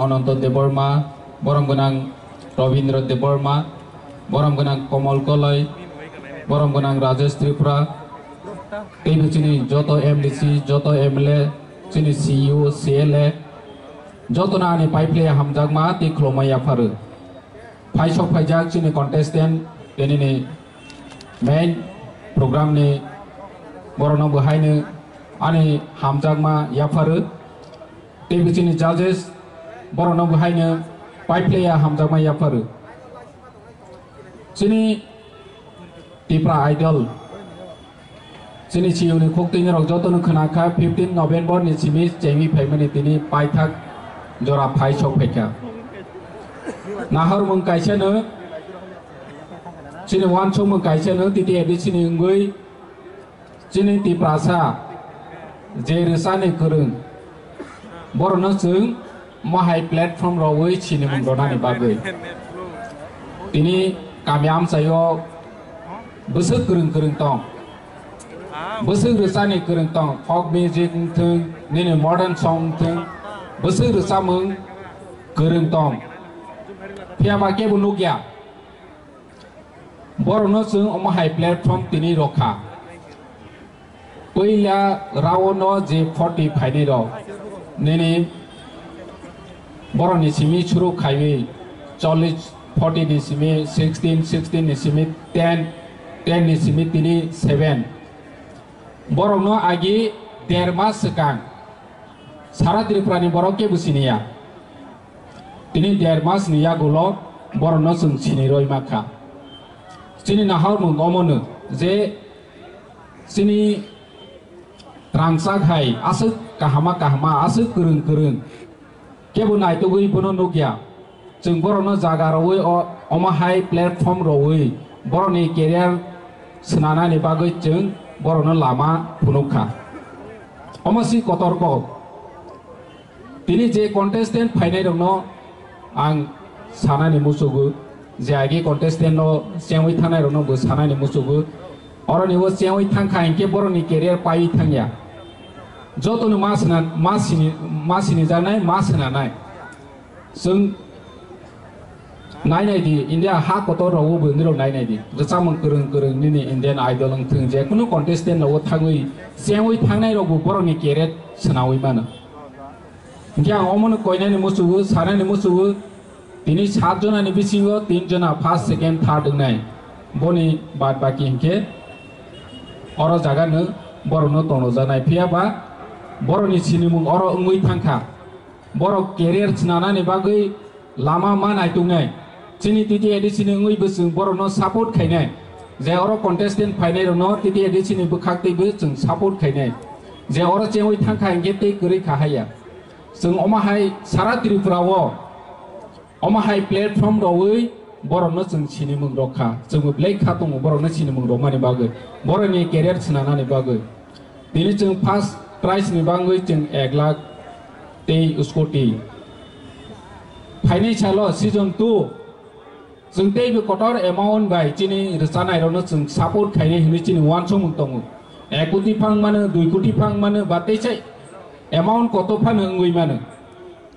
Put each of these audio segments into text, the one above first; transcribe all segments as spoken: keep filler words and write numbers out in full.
Ananto Debbarma, borom gwnang Rabindra Debbarma, borom gwnang Komol Koloi, borom gwnang Rajesh Tripura, teibo chini joto M D C, joto M L A, chini C E O, C L A, jotono ani paiphlaiya hamjakma tei khulumma yapharwi. Phaisok phaijak chini contestant, tei nini main program ni borokno bo haino ani hamjakma yapharwi. Tei bo chini judges, borokno bo haino paiphlaiya hamjakma yapharwi. Chini Tipra Idol, chini C E O ni khuk twi norok jotono khwna kha, fifteen November ni simi chengwi phaimani tini paithak jora phaisok phaikha. Nahormung kaisa no, chini uansukmung kaisa no, T T A D C ni wngwi chini Tiprasa je rwchani kwrwng, borokno chwng mohai platform rogwi sinimung rwnani bagwi. Tini kami amchaio bwswk kwrwng kwrwng tong, bwswk rwchani kwrwng tong, folk music wngthwng, nini modern song wngthwng, bwswk rwchamung kwrwng tong, phiya ba kebo nukya. Borokno chwng omo hai platform tini rokha. Puila round o je forty phainai rok, nini borokni simi suru khaiwi chollish, forty ni simi sixteen, sixteen ni simi ten, ten ni simi tini seven. Borokno agi der mas swkang sara Tripura ni borok kebo siniya. Tini der mas ni yagulo borokno chwng sini roi mankha. Chini nahormung omono je chini rangchak hai aswk kahama kahama, aswk kwrwng kwrwng, kebo naitugwi bono nukya. Chwng borokno jaga rwui o-, omo hai platform rwui borokni career swnanani bagwi chwng borokno lama phunukha. Omo si kotor kok. Tini je contestant phainairokno ang sanani muchugo, je agi contestant no chengwi thangnairokno bo sanani muchugo. Oroni o chengwi thangkha hinkhe borokni career paiwi thangya. Jotono ma sina-, ma sini-, ma sinijaknai, ma swnanai. Chwng nai nai di, India ha kotor rogo bo nirok nai nai di. Rwchapmung kwrwng kwrwng nini Indian Idol wng thwng, je kunu contestant rogo thangwi, chengwi thangnai rok bo borokni career swnawi mano. Hinkhe ang omono koinani muchugo, sanani muchugo, tini sat jonani bisingo tin jona first, second, third wngnai. Boni bad baki hinkhe oro jaga no borokno tongnojaknai. Phiya ba borokni sinimung oro wngwi thangkha. Borok career swnanani bagwi lama ma naituknai. Chini T T A D C ni wngwi bo chwng borokno support khainai. Je oro contestant phainairokno T T A D C ni bwkhak teibo chwng support khainai. Je oro chengwi thangkha hinkhe tei kwrwi kha haya. Chwng omo hai sara Tripura o omo hai platform rwui Borokno chwng sinimung rok kha, chwngbo belai kha tongo borokno sinimung rokmani bagwi, borokni career swnanani bagwi. Tini chwng first prize ni bagwi chwng ek lakh tei scooty. Phainai salo season two chwng teibo kotor amount bai chini rwchanairokno chwng support khainai hwnwi chini uansukmung tongo. Ek koti phang mano, dui koti phang mano, ba teisa amount kotor phano wngwi mano.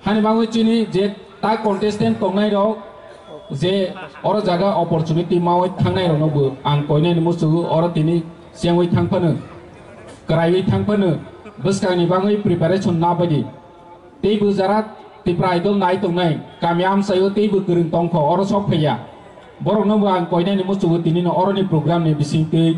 Hani bagwi chini je ta contestant tongnai rok je oro jaga opportunity mawi thangnai rokno bo ang koinani muchungo oro tini chengwi thang phano, kwraiwi thang phano, bwskangni bagwi preparation na baidi. Teibo jara Tipra Idol nai tongnai kami amchaio teibo kwrwng tongkho oro sok phaiya. Borokno bo ang koinani muchungo tinino oroni program ni bisingtwi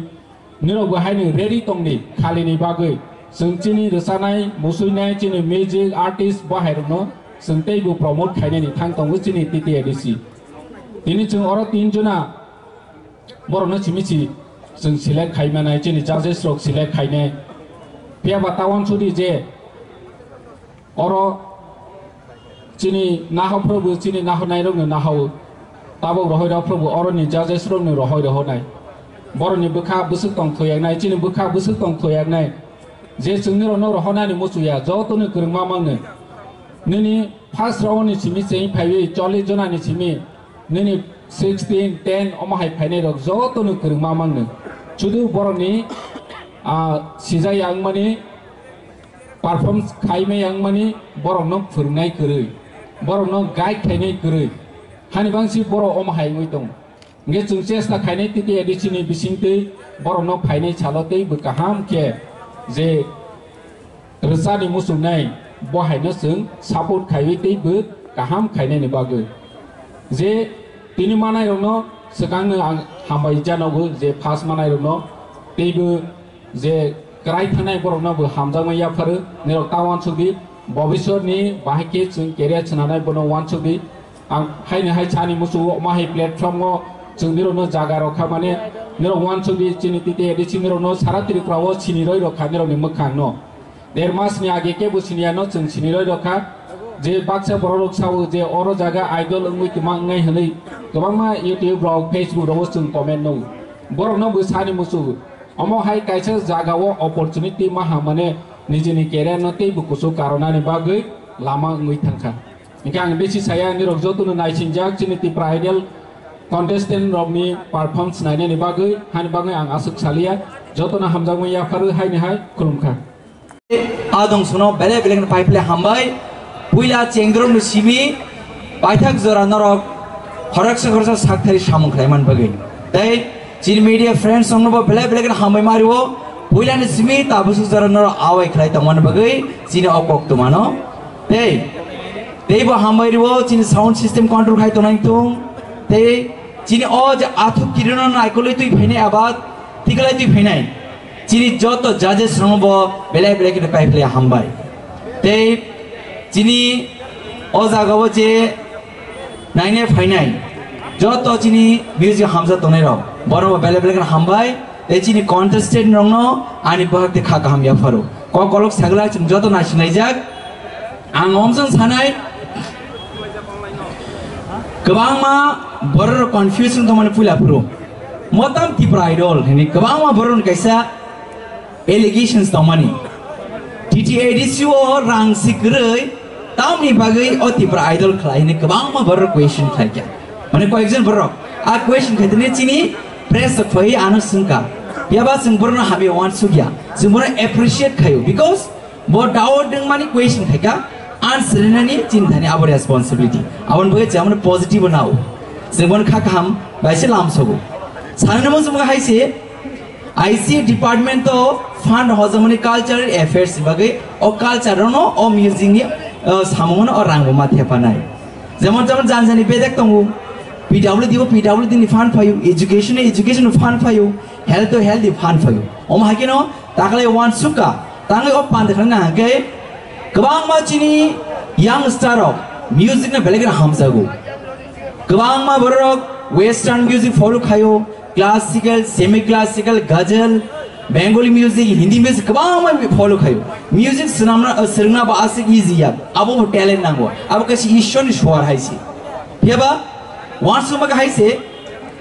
nirok bo haino ready tongdi khalini bagwi. Chwng chini rwchanai, musuinai, chini music artist bahairokno chwng teibo promote khainani thang tongo chini T T A D C. Tini chwng oro tin jona borokno simi si chwng select khai manai, chini judges rok select khainai. Phiya ba ta uansukdi je oro chini nahophrobo chini nahonairokno nahao. Tabok rohoi rophrobo oroni judges rokno rohoi rohonai. Borokni bwkha bwswk tong thoyaknai, chini bwkha bwswk tong thoyaknai. Je chwng nirokno rohonani muchuya, jotono kwrwngma mangno. Nini first round ni simi cheng phaiwi chollish jona ni simi nini sixteen, ten omo hai phainai rok jotono kwrwngma mangno. Sudu borokni, ah, sijai yang mani, perform khaimai yang mani, borokno phwrwngnai kwrwi, borokno guide khainai kwrwi. Hani bangsi borok omo hai wngwi tongo. Hingke chwng chesta khainai T T A D C ni bisingtwi borokno phainai salo teibo kaham khe je rwchani muchungnai bo haino chwng support khaiwi teibo kaham khainani bagwi. Je tini manairokno swkangno ang hambai janogo je first manairokno teibo je kwrai thangnai borokno bo hamjakma yapharo, nirok ta uansukdi, bobiswtni bahai khe chwng career swnanai bono uansukdi. Ang haino hai sani muchungo ma hai platform o chwng nirokno jaga rok kha mane, nirok uansukdi chini T T A D C nirokno sara Tripura o sini roi rok kha nirokni mwkhangno. Der mas ni age kebo siniya no chwng sini roi rok kha. Je baksa borok rok sao je oro jaga idol wngwi kwma wngnai hwnwi kwbangma YouTube rok, Facebook rogo chwng comment no. Borokno bo sani muchungo. Omo hai kaisa jagao opportunity maha mane nijini career no teibo kuchuk karonani bagwi lama wngwi thangkha. Hingke ang besi saya nirok jotono naisingjak chini Tipra Idol contestant rokni performance nainani bagwi, hani bagwi ang aswk saliya, jotono hamjakmani yapharwi haini hai khulumkha. Adong suno belai belai khe pai phle hambai. Puila chengdromni simi paithak jora norok khoroksa khoroksa sakthari samung khlaiman bagwi. Tei chini media friends rokno bo belai belai khe hambai mario. Puilani simi tabuk jora norok awai khlai tongmani bagwi chini o koktwmano. Tei teibo hambai rio chini sound system control khai tongnai tong. Tei chini o je athuk kirino naikolwi twi phainai abat tikalai twi phainai. Chini joto judges rokno bo belai belai khe pai phle hambai. Tei chini o jagao je naine phainai joto chini music hamjak tongnai rok, borok bo belai belai khe hambai. Tei chini contestant rokno ani bohak tei kha kaham yapharo. Kok kolok sagla chwng joto naisinglaijak. Ang omsong sanai, kwbangma borok confusion tongmani puila phuru. Motam Tipra Idol hini kwbangma borok kaisa allegations tongmani. T T A D C o rang si kwrwi tamni bagwi o Tipra Idol khlai hini kwbangma borok question khlaikha. Mane koyekjon borok a question khaitene chini press rok phai ano swngkha. Yaba chwng borokno hamya uansukya. Chwng borokno appreciate khayo because bo doubt dwngmani question khaikha, answer rinani chini thani abo responsibility. Aboni bagwi chwng amoni positive nao. Chwng bono kha kaham bai se lam sogo. Sanani mo chwng hai se I C department o fund hojamani cultural affairs ni bagwi o culture no o music ni, uh, samung no o rang bo ma thepanai. Jemon jemon jan jani bedek tongo, P W D o P W D ni fund phaio, education o education fund phaio, health o health ni fund phaio. Omo hai khe no taklai uansukha, tangwi o panda khlai na hwnkhe kwbangma chini young star rok music no belai kheno hamjago. Kwbangma borok western music follow khaio, classical, semi classical, ghazal, Bengali music, Hindi music kwbangma follow khaio. Music swnamna, uh, swrwngna bo aswk easy ya. Abo bo talent nango. Abo kaisa Ishwar ni suar hai se. Phiya ba Uansukma hai se,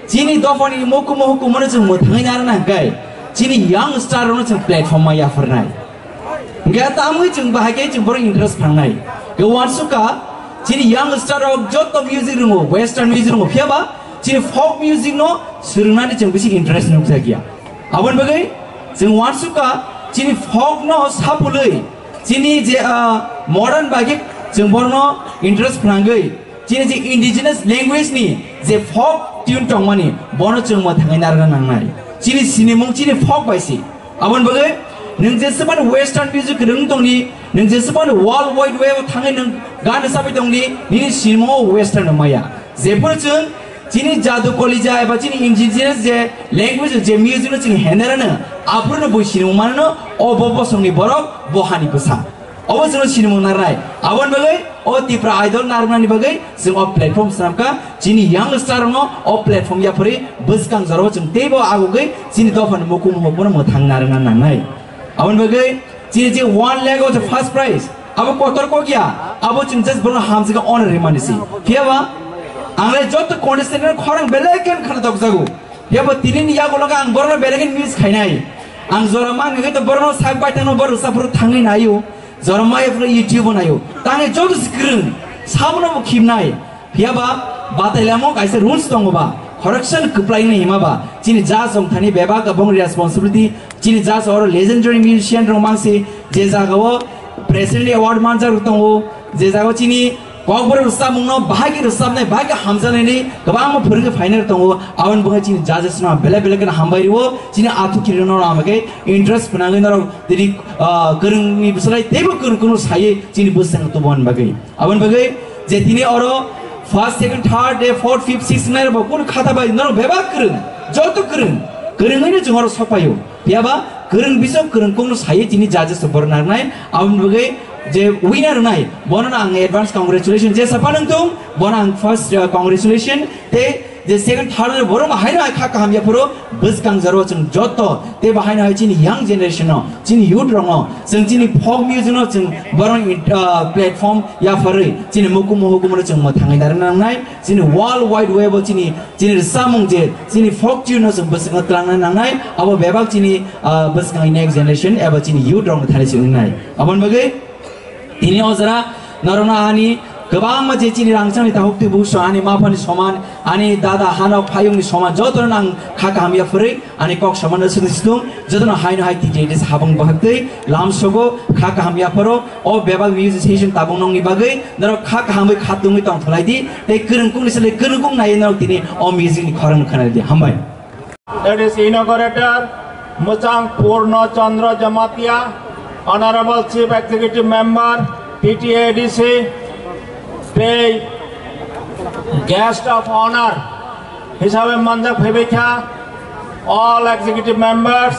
chini dophani mukumu hukumu no chwng mwthangwi narwkna hwnkhe, chini young star rokno chwng platform ma yapharnai. Hwnkhe tamwi chwng bahai khe chwng borok interest phangnai. Khe uansukha, chini young star rok joto music rwngo, western music rwngo, phiyaba chini folk music no swrwngnani chwng bisi interest nukjakya. Aboni bagwi chwng uansukha, chini folk no sapulwi, chini je, ah, modern bagwi chwng borno interest phnangwi, chini je indigenous language ni je folk tune tongmani, bono chwng mwthangwi narwkna nangnai. Chini sinimung chini folk bai si. Aboni bagwi nwng jesebani western music kwrwng tongni, nwng jesebani world wide web o thangwi nwng gan rwchapwi tongni, nini sinimungo western no maya. Jephuru chwng chini jadu kolija eba chini indigenous je language je music no chwng henerano, aphuru no bui sinimung manano, o bo bosongni borok, bo hani bwsa. Obo chwngno sinimung narnai. Aboni bagwi o Tipra Idol narwknani bagwi chwng o platform swnamkha. Chini young star rokno o platform yapharwi bwskang jorao chwng teibo agugwi chini dophani mukumu hukumu no mwthang narwkna nangnai. Aboni bagwi chini je one lakh o je first prize, abo kotor kokya, abo chwng just bono hamjwkhe honor rimani si. Phiyaba ang le joto contestant no khorang belai khe khna tokjago. Phiyaba tinini yagulo ang borokno belai khe miss khainai. Ang jora mangkhe to borokno sak baithangno borok saphuru thangwi naio. Jora maya phuru YouTube o naio. Tangwi joto se kwrwng, sabono bo khibnai. Phiyaba batailamo kaisa rules tongo ba. Khoroksa kwplaini hima ba. Chini judge rok thani bebak abong responsibility. Chini judge oro legendary musician rok mangsi je jagao president award manjak rok tongo. Je jagao chini Kokborok rwchapmungno bahai khe rwchapnai, bahai khe hamjaknaini kwbangma phwrwngwi phainai tongo. Aboni bagwi chini judges no belai belai kheno hambai rwo. Chini athukirirokno rw ama khe interest phnangwi norok tini, ah, kwrwngni bwswlai teibo kwrwng kwrwng saiwi chini bwskango tubu hwnwi bagwi. Aboni bagwi je tini oro first, second, third, de, fourth, fifth, sixth wngnai rokbo kunu khata bai norok bebak kwrwng, joto kwrwng, kwrwngwino chwng oro sokpaio. Phiyaba kwrwng bisok kwrwng kungno saiwi chini judges rok borok narwknai. Aboni bagwi je winner wngnai, bono no ang advance congratulation. Jesa phano wngthung, bono ang first, uh, congratulation. Tei je second, third wngnai, borok no haino hai kha kaham yaphuru bwskang jora o chwng joto tei bo haino hai chini young generation no, chini youth rok no, chwng chini folk music no chwng borok ni, uh, platform yapharwi chini mukumu hukumu no chwng mwthangwi narwkna nangnai. Chini world wide web o chini, chini rwchapmung je, chini folk tune no chwng bwskango twlangna nangnai, abo bebak chini, ah, bwskango next generation eba chini youth rokno thani se wngnai. Aboni bagwi tini o jora norokno ani kwbangma je chini rangchakni takhuk twi buso ani maphani soman, ani dada hanok phayungni soman jotono ang kha kaham yaphurwi ani kok soman no swngwi situng jotono haino hai titi habung bahaktwi lamsogo kha kaham yapharo. O bebak musician tabuk nokni bagwi norok kha kahamwi kha tungwi tong thwlai di, tei kwrwng kungni sle kwrwng kung nai norok tini o music ni khorang khwnai di. Hambai. That is inaugurator Muchang Purno Chandra Jamatia, Honorable Chief Executive Member, T T A D C, tei Guest of Honor hisabe manjak phaibaikha all executive members,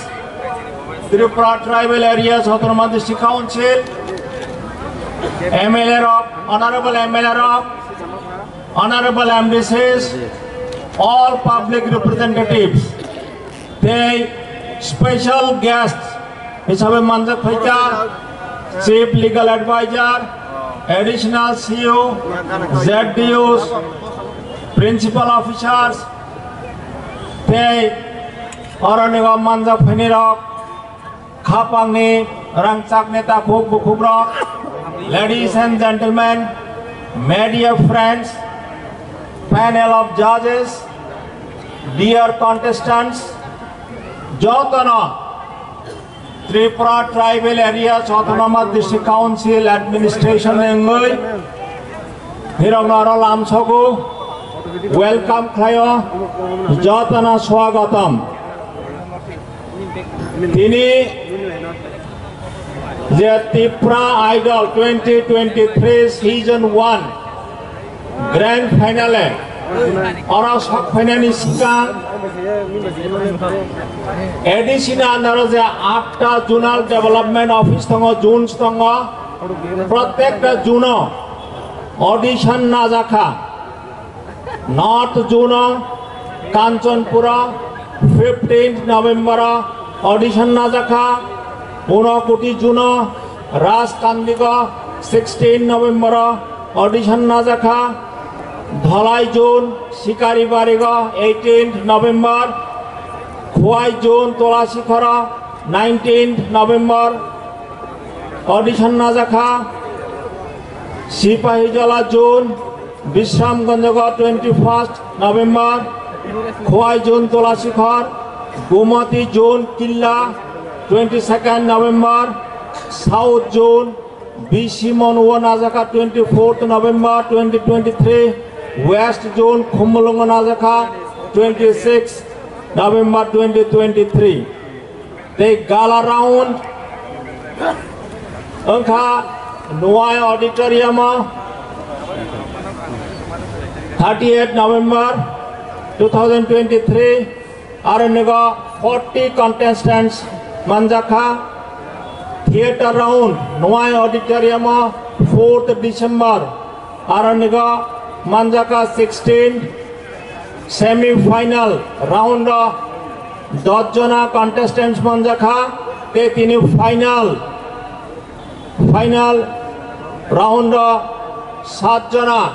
Tripura Tribal Areas Autonomous District Council, M L A rok, Honorable M L A rok, Honorable M D Cs, all public representatives, tei special guest hisabe manjak phaikha Chief Legal Advisor, Additional C E O, Z D Os, Principal Officers, tei oroni o manjak phainirok, khapangni rangchakni takhuk bukhukrok, ladies and gentlemen, media friends, panel of judges, dear contestants, jotono Tripura Tribal Areas Autonomous District Council Administration ni wngwi nirokno aro lamsogo welcome khlaio, jotono swagatam. Tini je Tipra Idol twenty twenty-three season one grand finale oro sok phainani swkang A D C ni under o je atta zonal development office tongo, zones tongo, prottekta zone o audition najakha. North Zone o Kanchanpura fifteenth November o audition najakha, Unakoti Zone o Rajkandiko sixteen November o audition najakha, Dhalai Zone, Sikaribarigo, eighteenth November. Khowai Zone, Tulasikhora, nineteenth November. Audition najakha. Sipahijala Zone, Bisramganjago, twenty-first November. Khowai Zone, Tulasikhor, Gomati Zone, Killa, twenty-second November. South Zone, B C Monwo najaka, twenty-fourth November twenty twenty-three, West Zone Khumulwngo najaka, twenty-sixth November twenty twenty-three. Tei gala round wngkha Nuai Auditorium o, thirty-eighth November two thousand twenty-three. Aro nigo forty contestants manjakha. Theatre round Nuai Auditorium o fourth December. Aro nigo manjakha sixteen. Semi final round o dos jona contestants manjakha. Tei tini final Final round o sat jona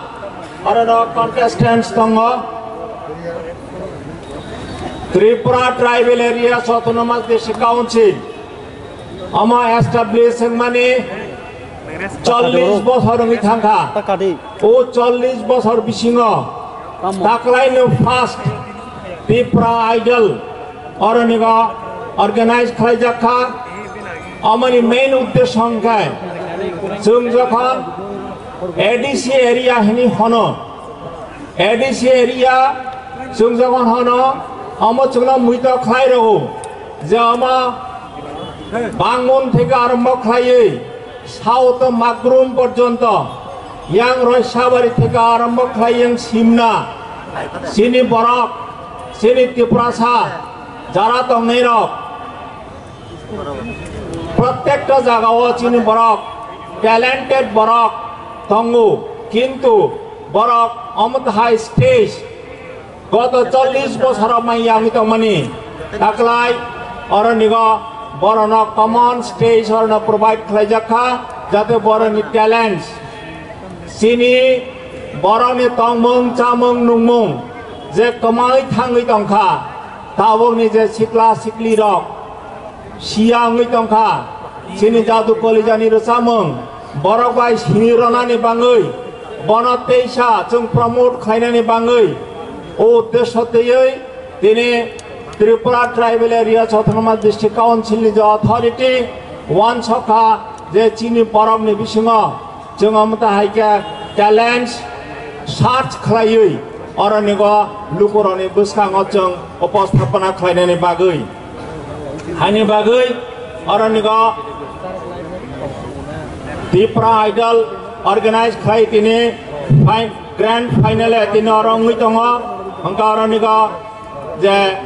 aro no contestants tongo. Tripura Tribal Areas Autonomous District Council omo establish wngmani chollish bosor wngwi thangkha. O chollish bosor bisingo taklaino first Tipra Idol oronigo organize khlaijak kha. Omoni main uddesho hwnkhe chwng jokhon A D C area hwnwi hono, A D C area chwng jokhon hono, omo chwngno muito khlai rwo je omo Bangmon theke arombo khlaiwi South Magrum porjonto, yang Roisabari theke arombo khlai yang Simna, chini borok, chini Tiprasa, jara tongnairok, prottekta jagao chini borok, talented borok tongo, kintu borok omo hai stage Goto chollish bosor manya wngwi tongmani taklai oronigo borokno common stage orokno provide khlaijak kha, jate borokni talents, chini borokni tongmung chamung nungmung je kwmawi thangwi tongkha, tabukni je sikla sikli rok, siya wngwi tongkha, chini jadu kolijani rwchapmung, borok bai sini rwnani bangwi, bono teisa chwng promote khlainani bangwi, o uddesho twiwi tini Tripura Tribal Areas Autonomous District Council ni je authority uansukha je chini borokni bisingo Chwng omo ta hai khe talents search khlaiwi oronigo lukurokni bwskango chwng uposthapona khlainani bagwi. Haini bagwi oronigo Tipra Idol organize khlai tini fi-, grand final e tini oro wngwi tongo. Hwnkhe oronigo je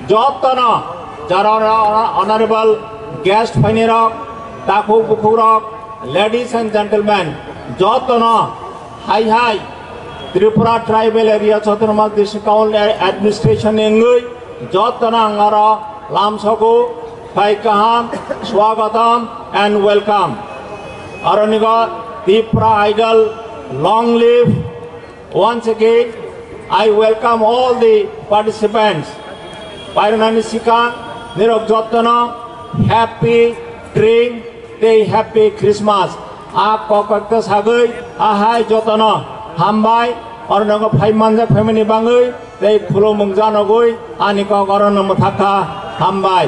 jottono jara honorable guest phainirok, takhuk bukhukrok, ladies and gentlemen, jottono hai hai Tripura Tribal Areas Autonomous District Council Administration ni wngwi jottono ang oro lamsogo phai kaham, swagatam and welcome. Aronigo Tipra Idol, long live. Once again, I welcome all the participants. Pairwnani sikang nirok jottono happy Spring tei happy Christmas. A kok kok ta sagwi ahai jottono hambai, ornogo phai manjak phaimani bangwi tei khulumung janogwi ani kok orono mwthakha, hambai.